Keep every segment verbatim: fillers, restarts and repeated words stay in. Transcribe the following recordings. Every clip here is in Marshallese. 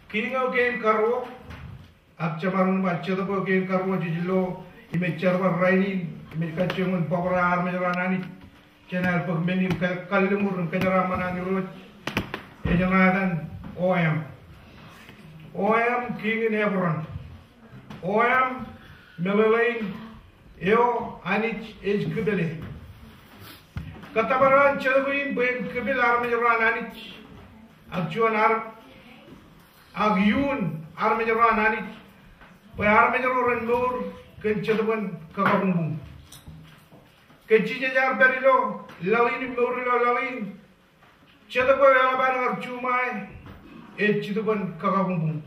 Kiiñ eo kein karuo, ak jemaroñ ba Jetōb eo kein karuo jej lo im ej jerbal rainin, im ej kajjioñ in bōbrae armej ro an Anij jān aer bōk men in ka-, kalliṃur im kōjeraaṃṃan an Irooj, ej ṇa etan Oem. Oem kiiñ in Hebron. Oem meḷeḷein eo Anij ej kipele. Kōttōpar eo an Jetōb in bwe en kipel armej ro an Anij, ak juon ar-, ak iuun armej ro an Anij, bwe armej ro ren mour kōn jetōb in kakabuñbuñ. Ke Jisōs ear pād ilo laḷ in im mour ilo laḷ in, jetōb eo eḷap an kar juṃae ej jetōb in kakabuñbuñ.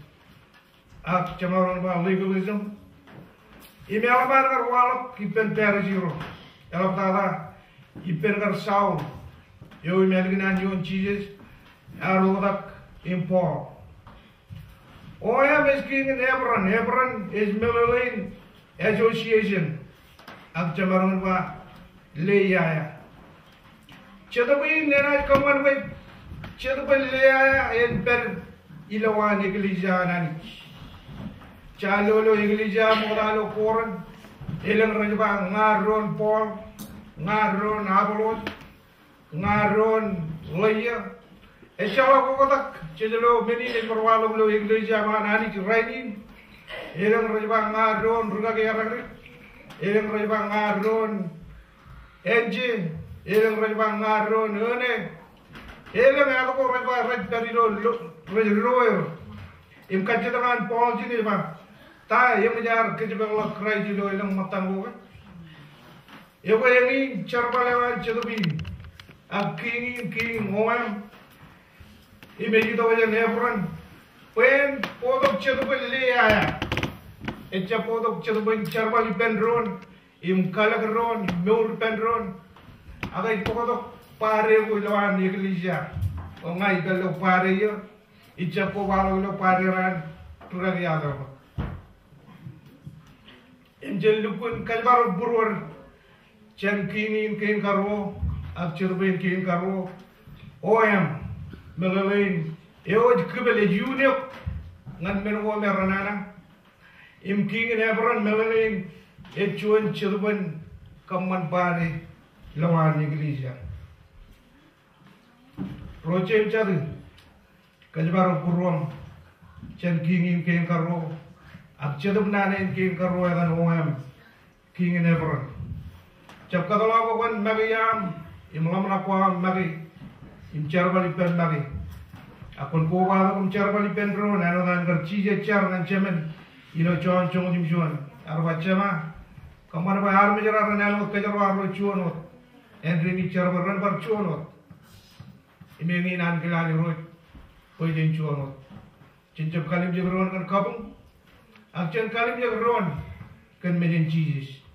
Ak jemaroñ ba legalism. Im eḷap an kar waḷọk ippān Parisi ro. Eḷaptata ippān kar Saul, eo im ālikin an ioon Jisōs, ear oktak im Paul. Oem ej kiiñ in Hebron. Hebron ej meḷeḷein association, ak jemaroñ ba leiaia. Jetōb in enaaj kōṃṃan bwe jetōb in leiaia en pād ilowaan eklejia an Anij. Jaar lo ilo eklejia ṃokta ilo Korint, elōñ rej ba ña doon Paul, ña doon Apolos, ña doon Leiya. Ejjeḷọk oktak, jej lo men in ej bar waḷọk ilo eklejia eo an Anij rainin. Elōñ rej ba ña doon rūkaki erakdik. Elōñ rej ba ña doon Enje. Elōñ rej ba ña doon Ene. Elōñ ālikin ko rej ba rej pād ilo lo-, rej lo eo. Im kajjitōk an Paul ijin ej ba, ta eṃōj ad kōjepḷọk Kraist ilo elōñ ṃōttan ko ke? Ekwe eñin jerbal eo an Jetōb in, ak kiiñ in, kiiñ Oem, im ej itok jān Hebron, bwe en bōktok jetōb in leiaia. Ejjab bōktok jetōb in jerbal ippān doon, im kalōk doon, im mour ippān doon. Ak ej bōktok party ko ilowaan eklejia. O ña ij pād ilo party eo, ijjab kobaḷọk ilo party eo an rūkaki eaḷ ko. Im jen lukkuun kōjparok būruod jān kiiñ in kein karuo, ak jetōb in kein karuo, Oem, meḷeḷein eo ej kipel, ej iuun eok ñan men ko me renana. Im kiiñ in Hebron meḷeḷein ej juon jetōb in kōṃṃan party ilowaan eklejia. Ro jeiū im jatū, kōjparok būruoṃ jān kiiñ in kein karuo, ak jetōb naan in kein karuo etan Oem, kiiñ in Hebron. Jab kōtḷọk bwe kwōn make iaam, im ḷōmṇak ko aṃ make, im jerbal ippān make. Ak kwōn kobatok im jerbal ippān doon, āinwōt an kar Jisōs jar ñan Jemān ilo Jon joñoul jiljino. Ear ba, Jema, kōṃṃan bwe armej ro ren āinwōt kōjro arro juon wōt. Āindein ij jerbal ren bar juon wōt. Im eñin ankilaan Irooj bwe jen juon wōt. Jen jab kalimjek doon kōn kabuñ, ak jen kalimjek doon kōn mejān Jisōs.